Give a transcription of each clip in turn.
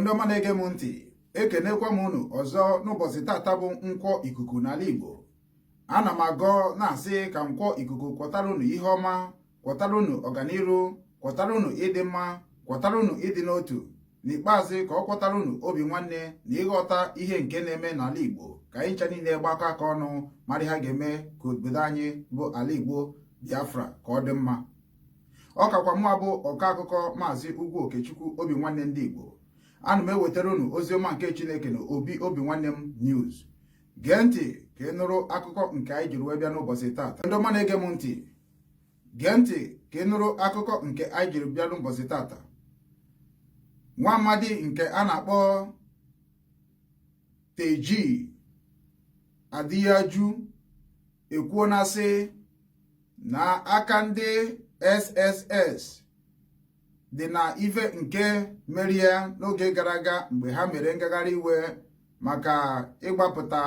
Ndị ọma na-ege m ntị, ekenekwa m unu ọzọ n'ụbọchị tata bụ Nkwọ ikuku n'ala Igbo. Ana m agọ na-asị ka Nkwọ ikuku kwọtara unu ihe ọma, kwọtara unu ọganiru, kwọtara unu ịdị mma, kwọtara unu ịdị n'otu. N'ikpeazụ, ka ọ kwọtara unu obi nwanne na ịghọta ihe nke na-eme n'ala Igbo, ka anyị ncha niile gbakọ aka ọnụ mara ihe a ga-eme ka obodo anyị bụ ala Igbo Biafra ka ọ dị mma. Ọ kakwa mụa bụ ọkọ akụkọ, Maazị Ugwu Okechukwu, Obi Nwanne ndị Igbo. Ana m ewetara unu ozi ọma nke Chineke na Obi Obi Nwanne m News. Gee ntị ka ị nụrụ akụkọ nke anyị jiri wee bịa n'ụbọchị tata. Ndị ọma na-ege m ntị, gee ntị ka ị nụrụ akụkọ nke anyị jiri bịa n'ụbọchị tata. Nwa amadi nke a na-akpọ Teji Adịyaju ekwuona sị na aka ndị SSS dị na ife nke mere ya n'oge gara aga mgbe ha mere ngagharị iwe maka ịgbapụta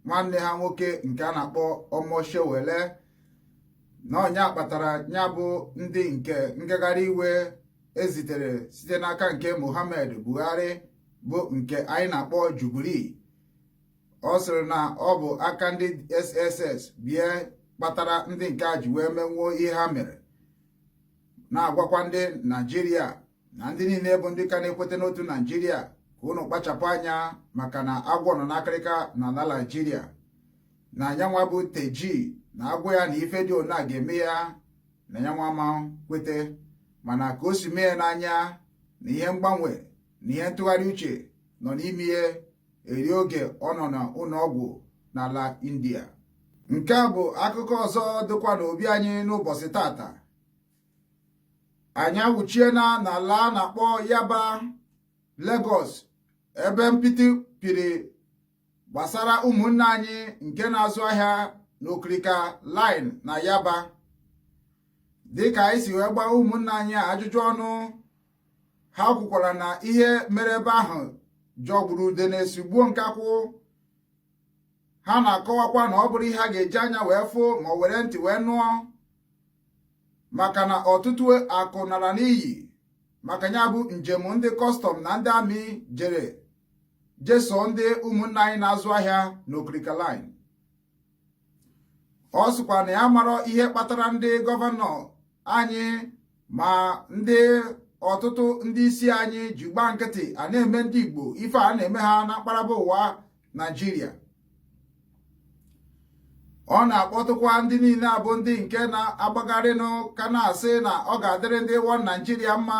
nwanne ha nwoke nke a na-akpọ Omoshewele, na ọnya kpatara ya bụ ndị nke ngagharị iwe ezitere site n'aka nke Muhammad Buhari, bụ nke anyị na-akpọ Jubilee. Ọ sịrị na ọ bụ aka ndị SSS bie kpatara ndị nke a ji wee menwuo ihe ha mere, na-agwakwa ndị Naijiria na ndị niile bụ ndị ka na-ekweta n'otu Naijiria ka unu kpachapụ anya, maka na agwọ nọ n'akịrịka na ala Naijiria, na anyanwa bụ Teji na agwọ ya na ife dị ona ga-eme ya na yanwa ma kwete. Mana ka o si mee ya n'anya na ihe mgbanwe na ihe ntụgharị uche nọ n'ime ihe eri oge ọ nọ n'ụlọ ọgwụ n'ala India. Nke a bụ akụkọ ọzọ dịkwa n'obi anyị n'ụbọchị tata. Anyị awụchiena n'ala a na-akpọ Yaba, Lagos, ebe mpịtị piri gbasara ụmụnne anyị nke na-azụ ahịa n'Okirika Line na Yaba. Dịka anyị si wee gbaa ụmụnne anyị a ajụjụ ọnụ, ha kwukwara na ihe mere ebe ahụ jọgburu udene sigbuo nkakwụ. Ha na-akọwakwa na ọ bụrụ ihe a ga-eji anya wee fụ ma ọ were ntị wee nụọ, maka na ọtụtụ akụ nara n'iyi maka ya bụ njem ndị custom na ndị army jere jeso ndị ụmụnne anyị na-azụ ahịa n'Okirika Line. Ọ sịkwa na ya marọ ihe kpatara ndị governor anyị ma ndị ọtụtụ ndị isi anyị ji gba nkịtị a na-eme ndị Igbo ife a na-eme ha na mkparaba ụwa Naijiria. Ọ na-akpọtụkwa ndị niile abụ ndị nke na-agbagharịnụ ka na-asị na ọ ga-adịrị ndị one Naijiria mma,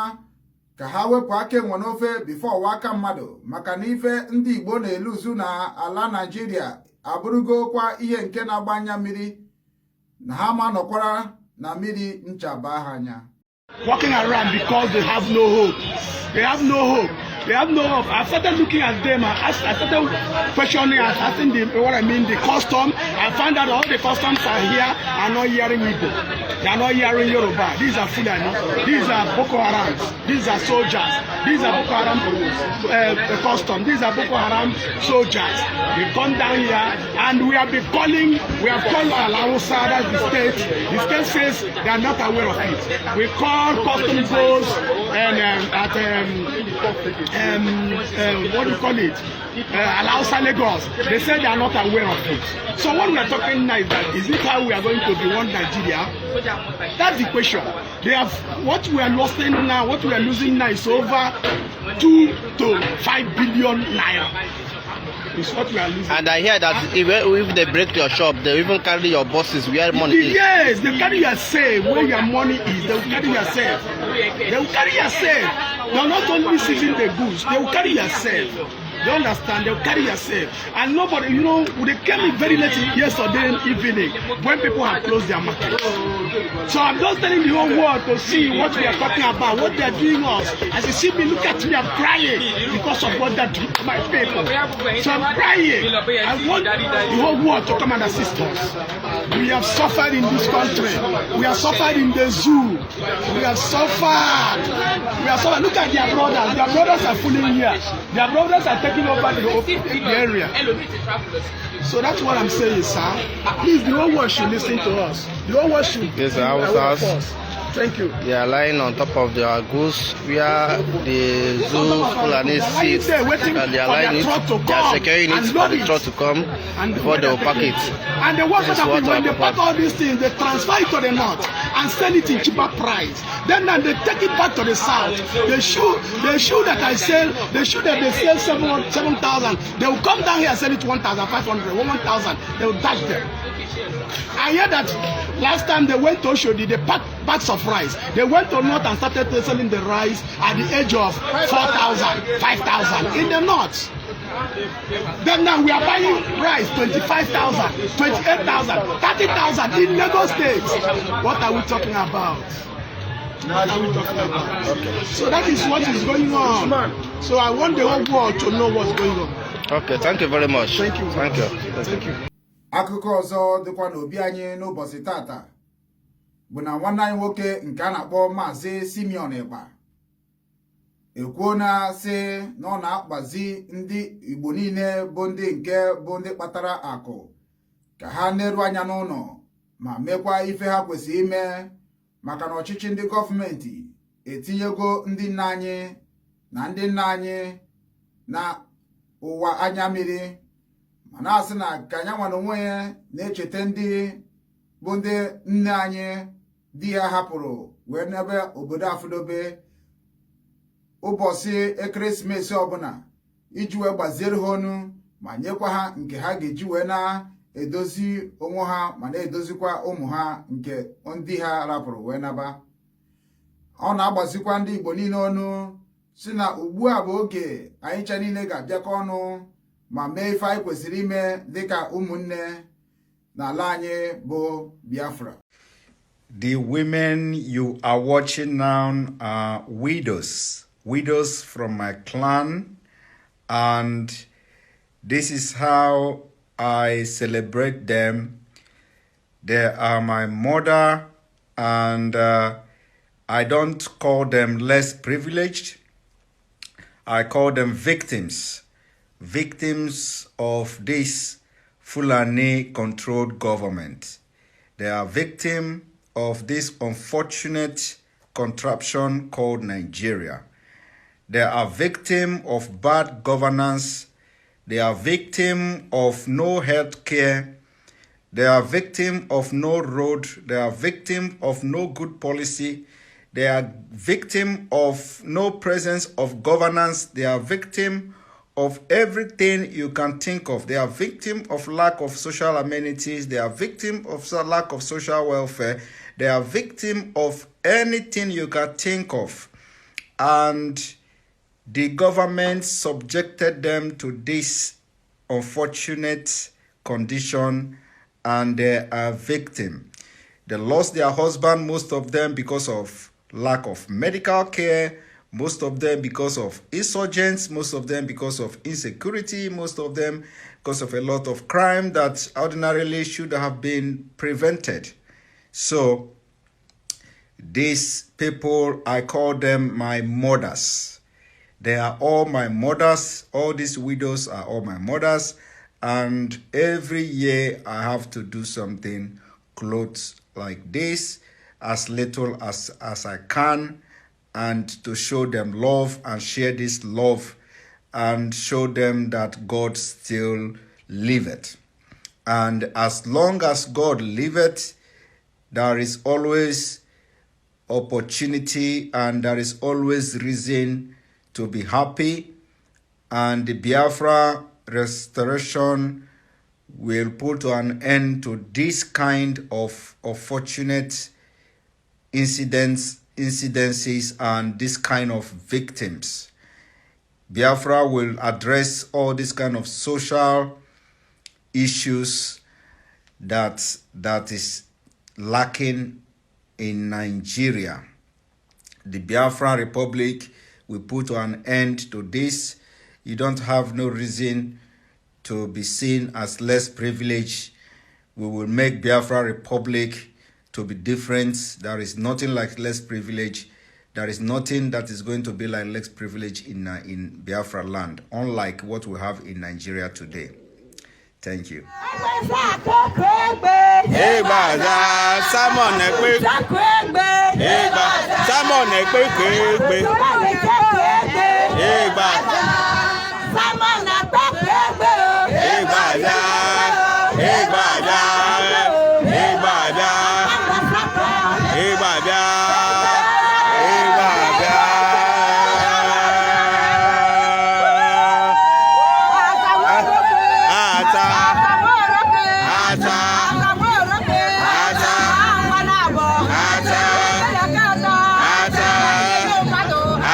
ka ha wepụ aka enwe n'ofe before ọwa aka mmadụ, maka na ife ndị Igbo na-eluzu na ala Naijiria abụrụgokwa ihe nke na-agba anya mmiri, na ha ma nọkwara na mmiri ncha baa ha anya. Walking around because they have no hope. They have no hope. They have no hope. I started looking at them. I started questioning, asking the what I mean, the custom. I found out all the customs are here are not hearing Igbo. They are not hearing Yoruba. These are Fulani. These are Boko Haram. These are soldiers. These are Boko Haram custom. These are Boko Haram soldiers. They come down here and we have been calling, we have called Alausa, that's the state. The state says they are not aware of it. We call custom posts and at what do you call it? Alausa, Lagos. They say they are not aware of it. So what we are talking now is that, is it how we are going to be one Nigeria? That's the question. They have what we are losing now, what we are losing now is over 2 to 5 billion naira. Is what we are losing. And I hear that if they break your shop, they even carry your boxes where money is. Yes, they carry your safe where your money is. They will carry your safe. They will carry your safe. They are not only seizing the goods, they will carry your safe. They understand, they will carry your safe. And nobody, they came in very late yesterday evening when people had closed their market. So I'm just telling the whole world to see what we are talking about, what they are doing us. As you see me, look at me, I'm crying because of what they're doing to my people. So I'm crying. I want the whole world to come and assist us. We have suffered in this country. We have suffered in the zoo. We have suffered. We have suffered. Look at their brothers. Their brothers are fooling here. Their brothers are taking over the whole the area. So that's what I'm saying, sir. Please, the whole world should listen to us. The whole world should Yes, be aware of Hausas. us. Thank you. They are lying on top of their goods where the On Zoo top of our Fulani goods. They are lying seats there waiting and they are for lying their it. truck to They are come securing and it for load the it. truck to come And before they will pack it. And the worst This part is of it, what when they happened. pack all these things, they transfer it to the north and sell it in cheaper price. Then now they take it back to the south. The shoe that I sell, the shoe that they sell 7,000, they will come down here and sell it 1,500, 1,000. They will dash them. I hear that last time they went to Oshodi, they packed bags of rice. They went to north and started selling the rice at the age of 4,000, 5,000 in the north. Then now we are buying rice 25,000, 28,000, 30,000 in Lagos State. What are we talking about? What are we talking about? Okay. So that is what is going on. So I want the whole world to know what's going on. Okay, thank you very much. Thank you. Thank you. Thank you. Akụkọ ọzọ dịkwa n'obi anyị n'ụbọchị tata bụ na nwanne anyị nwoke nke a na-akpọ Maazị Simeon Ekpa ekwuona sị na ọ na-akpazi ndị Igbo niile bụ ndị nke bụ ndị kpatara akụ ka ha neru anya n'ụlọ ma mekwa ife ha kwesịrị ime maka na ọchịchị ndị gọọmenti etinyego ndị nna anyị na ndị nna anyị na ụwa anya mmiri ma na-asị na ka anya nwa na onwe ya na-echeta ndị bụ ndị nne anyị di ya hapụrụ wee n'ebe obodo afụdobe ụbọchị ekeresimesi ọbụla iji wee gbaziere ha onu ma nyekwa ha nke ha ga-eji wee na-edozi onwe ha ma na-edozikwa ụmụ ha nke ndị ha rapụrụ wee naba. Ọ na-agbazikwa ndị Igbo niile ọnụ si na ugbu a bụ oge anyị cha niile ga-abịakọ ọnụ ma mee ife anyị kwesịrị ime dịka ụmụnne n'ala anyị bụ Biafra. The women you are watching now are widows, widows from my clan, and this is how I celebrate them. They are my mother, and I don't call them less privileged. I call them victims, victims of this Fulani controlled government. They are victim of this unfortunate contraption called Nigeria. They are victim of bad governance. They are victim of no health care. They are victim of no road. They are victim of no good policy. They are victim of no presence of governance. They are victim of everything you can think of. They are victim of lack of social amenities. They are victim of lack of social welfare. They are victim of anything you can think of. And the government subjected them to this unfortunate condition, and they are victim. They lost their husband, most of them because of lack of medical care, most of them because of insurgents, most of them because of insecurity, most of them because of a lot of crime that ordinarily should have been prevented. So these people, I call them my mothers. They are all my mothers. All these widows are all my mothers. And every year I have to do something, clothes like this, as little as I can, and to show them love and share this love and show them that God still liveth. And as long as God liveth, there is always opportunity and there is always reason to be happy. And the Biafra restoration will put an end to this kind of unfortunate incidents, incidences, and this kind of victims. Biafra will address all this kind of social issues that is lacking in Nigeria. The Biafra Republic will put an end to this. You don't have no reason to be seen as less privileged. We will make Biafra Republic to be different. There is nothing like less privilege. There is nothing that is going to be like less privilege in Biafra land, unlike what we have in Nigeria today. Thank you. Ịgbaza Simon Ekpe. Ịgba Simon Ekpe ka egbe. Ịgba. Ịgbaza. Ịgbaza. Ịgbaza. Ịgbabịa. Ịgbabịa. Ata. Ata. Ata. Ata. Ata.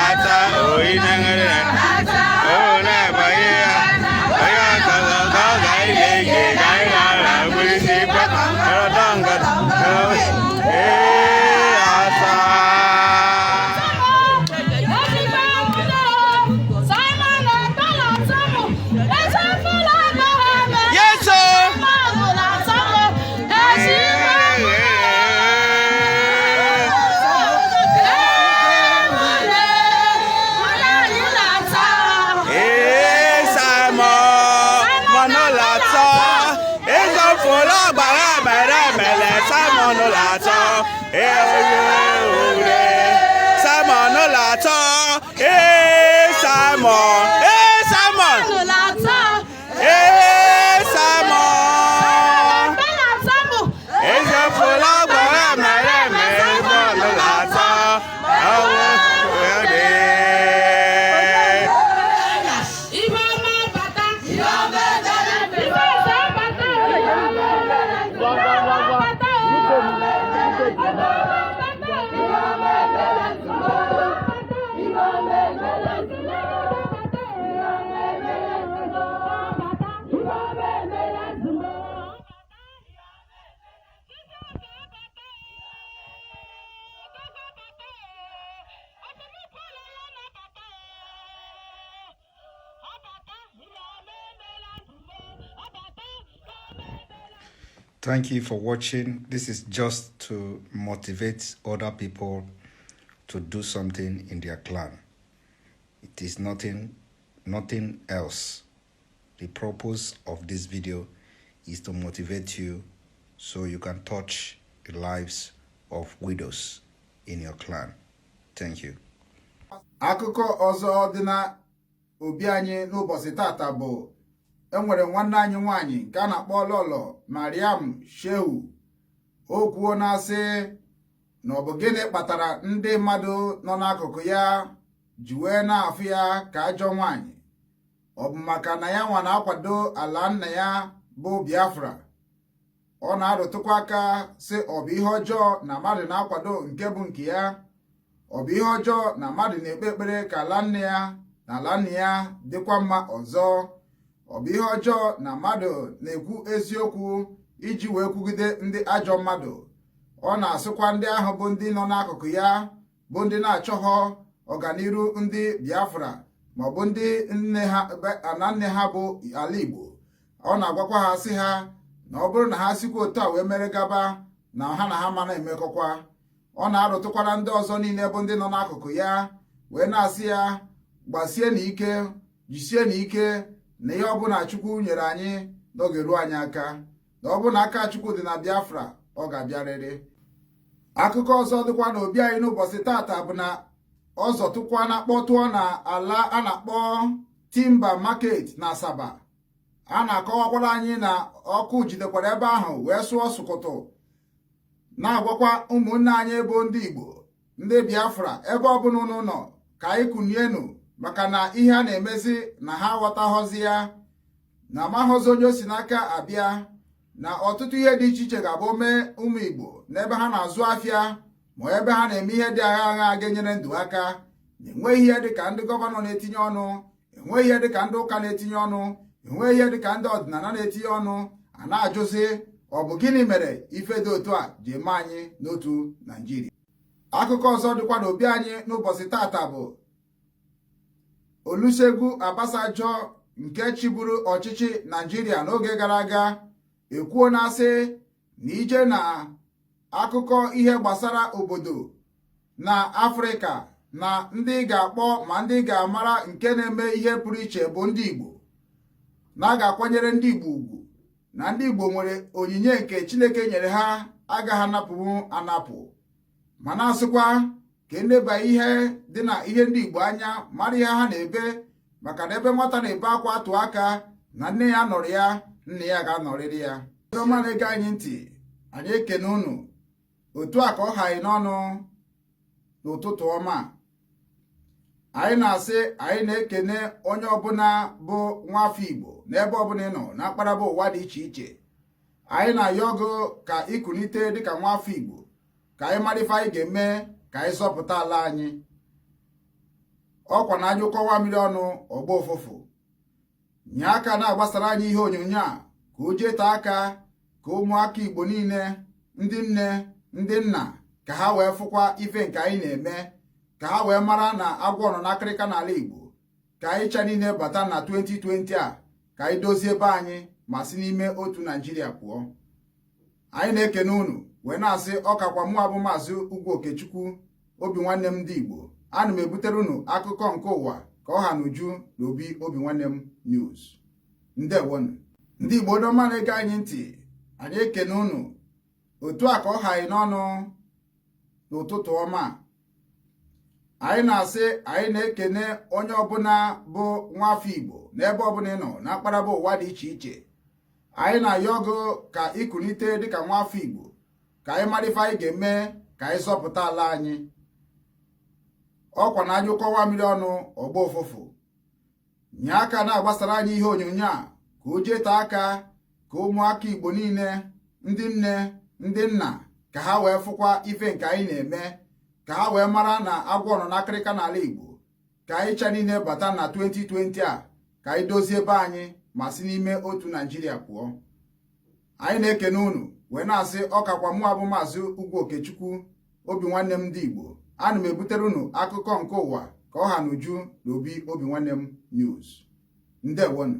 Ata. Oyi na-enwere. O na-abanye ya. Onye ọzọ ka ọ ga-ege ege ka anyị na-ara mkpirisi ikpe. Ee, ata. Yes, sir. Ee, Simon, Manolata, Ezofolo gbara mere mere Simon latọ, ee oye ore, Simon latọ, ee Simon, ee Simon, ee Simon, Ezofolo gbara mere mere Simon latọ, ọwọ́ ore. Ibe ọma bata. Ibe ọzọ bata. Ibe ọma bata. Ibe ọma bata. Thank you for watching. This is just to motivate other people to do something in their clan. It is nothing else. The purpose of this video is to motivate you so you can touch the lives of widows in your clan. Thank you. Akụkọ ọzọ dị na obi anyị n'ụbọchị tata bụ enwere nwanne anyị nwanyị nke a na-akpọ Lọlọ Mariam Shehu. O kwuo na-asị na ọ bụ gịnị kpatara ndị mmadụ nọ n'akụkụ ya ji wee na-afụ ya ka ajọ nwanyị. Ọ bụ maka na ya nwa na-akwado ala nna ya bụ Biafra. Ọ na-arụtụkwa aka sị ọ bụ ihe ọjọọ na mmadụ na-akwado nke bụ nke ya? Ọ bụ ihe ọjọọ na mmadụ na-ekpe ekpere ka ala nne ya na ala nna ya dịkwa mma ọzọ? Ọ bụ ihe ọjọọ na mmadụ na-ekwu eziokwu iji wee kwugide ndị ajọ mmadụ? Ọ na-asịkwa ndị ahụ bụ ndị nọ n'akụkụ ya, bụ ndị na-achọghọ ọganiru ndị Biafra ma ọ bụ ndị nne ha na nne ha bụ ala Igbo, ọ na-agwakwa ha sị ha na ọ bụrụ na ha sikwa otu a wee mere gaba na ha mana emekọkwa. Ọ na-arụtụkwara ndị ọzọ niile bụ ndị nọ n'akụkụ ya wee na-asị ya gbasie n'ike, jisie n'ike, na ihe ọbụla Chukwu nyere anyị n'oge ruo anyị aka, na ọ bụ na aka Chukwu dị na Biafra, ọ ga-abịarịrị. Akụkọ ọzọ dịkwa n'obi anyị n'ụbọchị tata bụ na ọzọ tụkwa na kpọtụọ na ala a na-akpọ Timber Market na Asaba. A na-akọwakwara anyị na ọkụ jidekwara ebe ahụ wee sụọ sụkụtụ, na-agwakwa ụmụnne anyị bụ ndị Igbo, ndị Biafra, ebe ọbụla unu nọ, ka anyị kụnienu, maka na ihe a na-emezi na ha aghọtaghọzi ya na amaghọzi onye o si n'aka abịa, na ọtụtụ ihe dị iche iche ga-abụ mee ụmụ Igbo n'ebe ha na-azụ afịa ma ebe ha na-eme ihe dị agha agha ga-enyere ndụ aka, na enweghị ihe dịka ndị governor na-etinye ọnụ, enweghị ihe dịka ndị ụka na-etinye ọnụ, enweghị ihe dịka ndị ọdịnala na-etinye ọnụ. A na-ajụzi, ọ bụ gịnị mere ife dị otu a ji eme anyị n'otu Naijiria? Akụkọ ọzọ dịkwa n'obi anyị n'ụbọchị tata bụ Olusegun Obasanjo nke chịburu ọchịchị Naijiria n'oge gara aga ekwuo na asị na ije na akụkọ ihe gbasara obodo na Afrịka, na ndị ga-akpọ ma ndị ga-amara nke na-eme ihe pụrụ iche bụ ndị Igbo, na a ga-akwanyere ndị Igbo ugwu. Na ndị Igbo nwere onyinye nke Chineke nyere ha agaghị anapụwu anapụ, ma na-asịkwa ka eneba ihe dị na ihe ndị Igbo anya, mara ihe ha na-ebe, maka na ebe nwata na-ebe akwa atụ aka na nne ya nọrọ ya, nna ya ga-anọrịrị ya. Ndị ọma na-ege anyị ntị, anyị ekene unu. Otu a ka ọ ha anyị n'ọnụ n'ụtụtụ ọma. Anyị na-asị anyị na-ekene onye ọbụla bụ nwafọ Igbo n'ebe ọbụla ị nọ na mkparaba ụwa dị iche iche. Anyị na-ayọ ọgụ ka ịkulite dịka nwafọ Igbo, ka anyị mara ife anyị ga-eme ka anyị zọpụta ala anyị. Ọkwa na anyị kọwa mmiri ọnụ ọgba ụfụfụ. Nye aka na-agbasara anyị ihe onyonyo a ka o jete aka, ka ụmụaka Igbo niile, ndị nne, ndị nna, ka ha wee fụkwa ife nke anyị na-eme, ka ha wee mara na agwọ nọ n'akịrịka n'ala Igbo, ka anyị cha niile bata na 2020 a, ka anyị dozie ebe anyị ma si n'ime otu Naijiria pụọ. Anyị na-ekene unu wee na-asị ọkakwa mụ abụ Maazị Ugwu Okechukwu Obi Nwanne m. Ndị Igbo, ana m ebutere unu akụkọ nke ụwa ka ọ ha n'uju na obi Obi Nwanne m News. Ndewonu, ndị Igbo ọma na-ege anyị ntị. Anyị ekene unu. Otu a ka ọ ha anyị n'ọnụ n'ụtụtụ ọma. Anyị na-asị anyị na-ekene onye ọbụla bụ nwafọ Igbo n'ebe ọbụla ị nọ na mkparaba ụwa dị iche iche. Anyị na-ayọ ọgụ ka ịkulite dịka nwafọ Igbo, ka anyị mara ife anyị ga-eme ka anyị zọpụta ala anyị. Ọkwa na anyị kọwa mmiri ọnụ ọgba ụfụfụ. Nye aka na-agbasara anyị ihe onyonyo a ka o jete aka, ka ụmụaka Igbo niile, ndị nne, ndị nna, ka ha wee fụkwa ife nke anyị na-eme, ka ha wee mara na agwọ nọ n'akịrịka n'ala Igbo, ka anyị cha niile bata na 2020 a, ka anyị dozie ebe anyị ma si n'ime otu Naijiria pụọ. Anyị na-ekene unu wee na-asị ọkakwa mụ abụ Maazị Ugwu Okechukwu Obi Nwanne m. Ndị Igbo, ana m ebutere unu akụkọ nke ụwa ka ọ ha n'uju na obi Obi Nwanne m News. Ndewonu.